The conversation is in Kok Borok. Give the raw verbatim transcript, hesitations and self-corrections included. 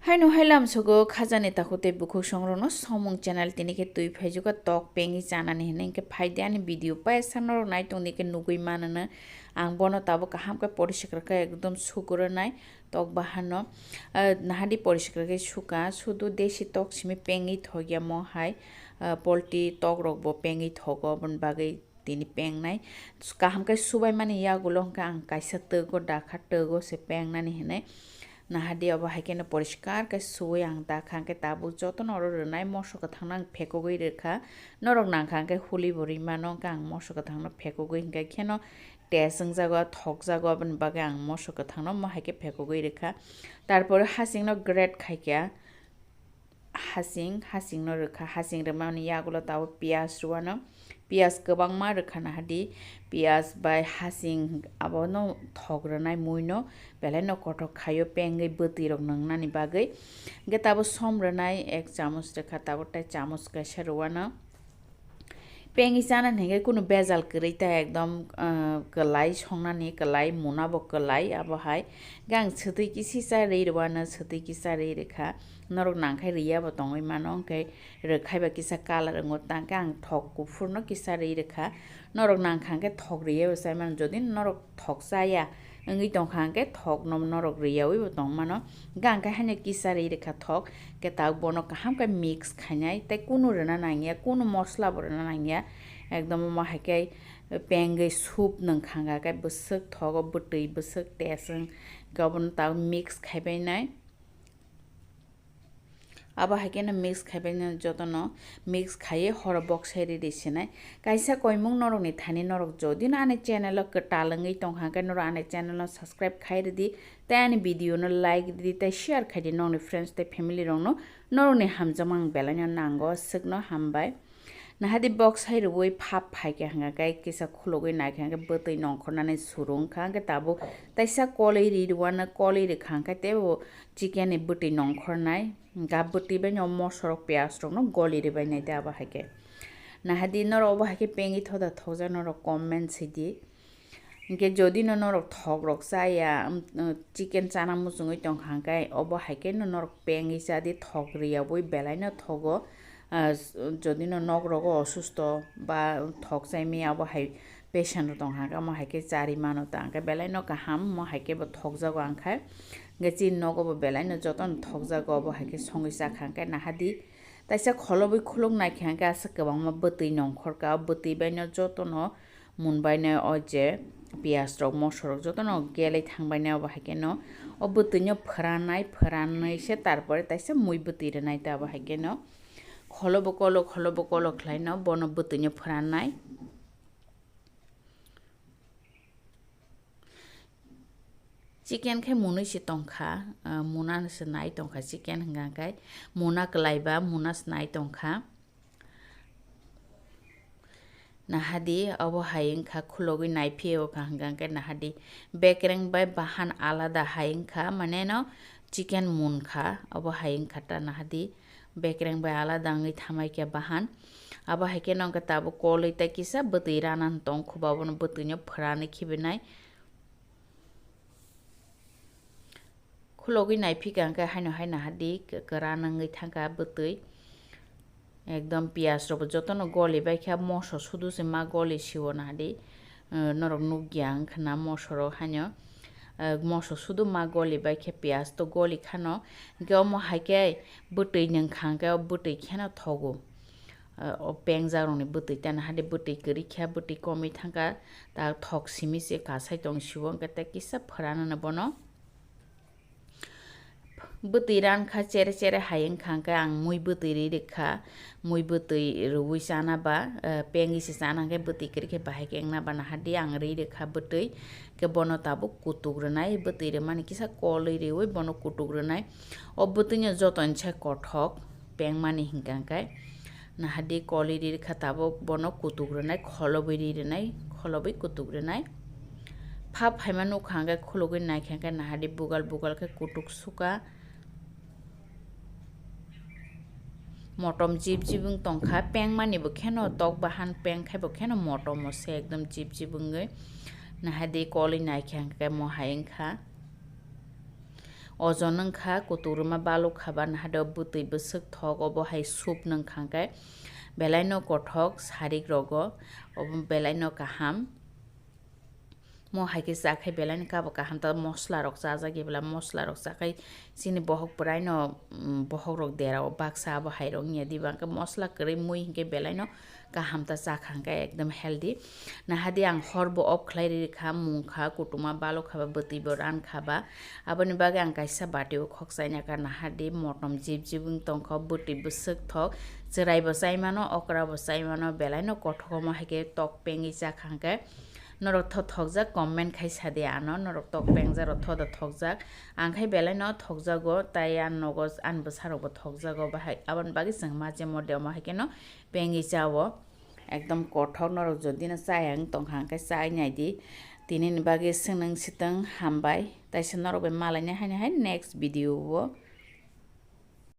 Haino hai lamsogo khajani takhuk tei bukhuk songrokno Somung channel tini khe twi phaijuka tok pengwi chanani hinwi hinkhe phaidi ani video paisa norok nai tongdi khe nugwi manano. Ang bono tabuk kaham khe poriskar khe ekdom sukurunai tok bahano. Ah, nahadi poriskar khe suka, sudu desi tok simi pengwi thokya mo hai, ah, poultry tok rokbo pengwi thogo, aboni bagwi tini pengnai. Kaham khe subaimani yagulo hwnkhe ang kaisa twgo dakha, twgo se pengnani hinwi. Nahadi obo hai kheno poriskar khe suwi ang dakha, hwnkhe tabuk jotono oro rwnai moso kwthangno ang phekogwi rwkha. Norok nangkha hwnkhe huli bo rwi mano, hwnkhe ang moso kwthangno phekogwi hwnkhe kheno test wngjago, thokjago, aboni bagwi ang moso kwthangno mo hai khe phekogwi rwkha. Tarpore hasingno grate khaikha. Hasing, hasingno rwkha, hasing rwmani yagulo tabuk piyaj rwano, piyaj kwbangma rwkha nahadi, piyaj bai hasing abono thok rwnai muino belaino kothok khaio pengwi bwtwi rok nwngnani bagwi. Hwnkhe tabuk som rwnai ek chamus rwkha, tabuk tei chamus kaisa rwano. Pengwi chana hwnkhe kunu bejal kwrwi ta ekdom, ah, kwlai songnani kwlai, muna bo kwlai abo hai. Hwnkhe ang swtwi kisa rwi rwano, swtwi kisa rwi rwkha. Norok nangkhai rwya bo tongwi mano, hwnkhe rwkhai ba kisa colour wngo, tangkhe ang thok kuphurno kisa rwi rwkha. Norok nangkha hwnkhe thok rwya bo chai mano, jodi norok thok chaya wngwi tongkha hwnkhe thokno norok rwyawi bo tongmano. Hwnkhe ang khe haino kisa rwi rwkha thok, khe tabuk bono kaham khe mix khainai, tei kunu rwna nangya, kunu mosla bo rwna nangya. Ekdom omo hai khe pengwi soup nwngkha hwnkha khe bwswk thogo, bwtwi bwswk test wng khe obono tabuk mix khaibainai. Abo hai kheno mix khaibaino jotono mix khaiwi horo boksai ridi sinai. Kaisa koimung norokni thani norok jodi no ani channel o kwtal wngwi tongkha hwnkhe norok ani channel no subscribe khai ridi tei ani video no like ridi tei share khaidi nokni friends tei family rokno norokni hamjakma ang belaino nango swkno hambai. Nahadi boksai rwui phap phaikha hwnkha khe kisa khulugwi naikha hwnkhe bwtwi nongkhornani suru wngkha hwnkhe tabuk taisa kolwi ri rwano kolwi rwkha hwnkhe teibo chicken ni bwtwi nongkhornai, hwnkha bwtwi bai no mosorok piyaj rokno goli rwbainai tei abo hai khe. Nahadi norok obo hai khe pengwi thoda thokjak norok comment sidi. Hwnkhe jodi no norok thok rok chaya, um, uh, chicken chana muchungwi tongkha hwnkhe obo hai khe no norok pengwi chadi thok rwyawi belai no thogo. Ah, jodi no nok rogo osusto ba thok chai maya obo hai patient rok tongkha hwnkhe omo hai khe chari mano ta hwnkhe belai no kaham omo hai khe bo thokjago ang khai. Hwnkhe chini nogo bo belai no jotono thokjago obo hai khe songwi chakha hwnkhe nahadi taisa kholobwi khuluk naikha hwnkhe aswk kwbangma bwtwi nongkhorka o bwtwi bai no jotono munbainai o je piyaj rok moso rok jotono gelai thangbainai obo hai kheno o bwtwino phwrannai phwrannai se tarpore taisa mui bwtwi rwnai ta obo hai kheno kholo bo kolo kholo bo kolo khlaino bono bwtwino phwrannai. Chicken khe munui se tongkha, ah, muna se nai tongkha chicken hwnkha khe muna kwlaiba muna se nai tongkha. Nahadi obo hai wngkha khulogwi naiphio kha hwnkha khe nahadi bekreng bai bahan alada hai wngkha mane no chicken munkha obo hai wngkha ta nahadi bekreng bai alada wngwi thamai khe bahan abo hai khe no wngkha tabuk kolwi tei kisa bwtwi rana tong khuba obono bwtwino phwrani khibinai. Khulogwi naiphikha hwnkhe haino hai nahadi kwran wngwi thangkha bwtwi. Ekdom piyaj rokbo jotono goli baikha moso sudu se ma goli sio nahadi. Eh, norok nukya wngkha na moso rok haino. Eh, moso sudu ma goli baikha piyaj to goli khano. Hwnkhe omo hai khe bwtwi nwngkha hwnkhe o bwtwi kheno thogo. Eh, o pengjak rokni bwtwi tei nahadi bwtwi kwrwi kha bwtwi komwi thangkha. Ta thok simi se kasai tong sio hwnkhe tei kisa phwrano no bono. Bwtwi ran kha chere chere hai wngkha hwnkhe ang mui bwtwi ri rwkha, mui bwtwi rwui chana ba, eh, pengwi se chana hwnkhe bwtwi kwrwi khe bahai khe wngna ba nahadi ang ri rwkha bwtwi, khe bono tabuk kutuk rwnai, bwtwi rwmani kisa kolwi rwui bono kutuk rwnai. O bwtwino jotonisai kothok pengmani hwnkha hwnkhe. Nahadi kolwi ri rwkha tabuk bono kutuk rwnai, kholobwi ri rwnai, kholobwi kutuk rwnai. Phap phaima nukha hwnkhe khulugwi naikha hwnkhe nahadi bugal bugal khe kutuk suka. Motom jip jip wng tongkha, pengmani bo kheno tok bahan peng khai bo kheno motom o se ekdom jip jip wngwi. Nahadi kolwi naikha hwnkhe mo hai wngkha. Ojon wngkha, kuturuma baluk kha ba, nahado bwtwi bwswk thok, obo hai soup nung kha hwnkhe belai no kothok sarik rogo, obo belai no kaham. Mo hai khe cha khai belai no kabo kaham, ta mosla rok chajak ya bela, mosla rok cha khai chini bohok bwrai no, mm, bohok rok dera o baksa abo hai rok wngya diba, hwnkhe mosla kwrwi mui hwnkhe belai no kaham ta cha kha hwnkhe ekdom healthy. Nahadi ang hor bo off khlai ri kha, mung kha, kutuma baluk kha ba, bwtwi bo ran kha ba, aboni bagwi ang kaisa bati o khok chaina kha. Nahadi motom jib jib wng tong kha, bwtwi bwswk thok, chwrai bo chai mano, okra bo chai mano, belai no kothok, omo hai khe tok pengwi cha kha hwnkhe. Norok tho thokjak comment khai sa di ano, norok tok pengjak rok tho da thokjak. Ang khai belai no thokjago, tai ang nogo ani bwsa rok bo thokjago bahai, aboni bagwi chwng ma je mode omo hai khe no pengwi cha o. Ekdom kothok, norok jodi no chaya wng tong kha hwnkhe chai nai di. Tini ni bagwi swnung swtwng hambai, taisa norok bai malai nai haino hai next video o.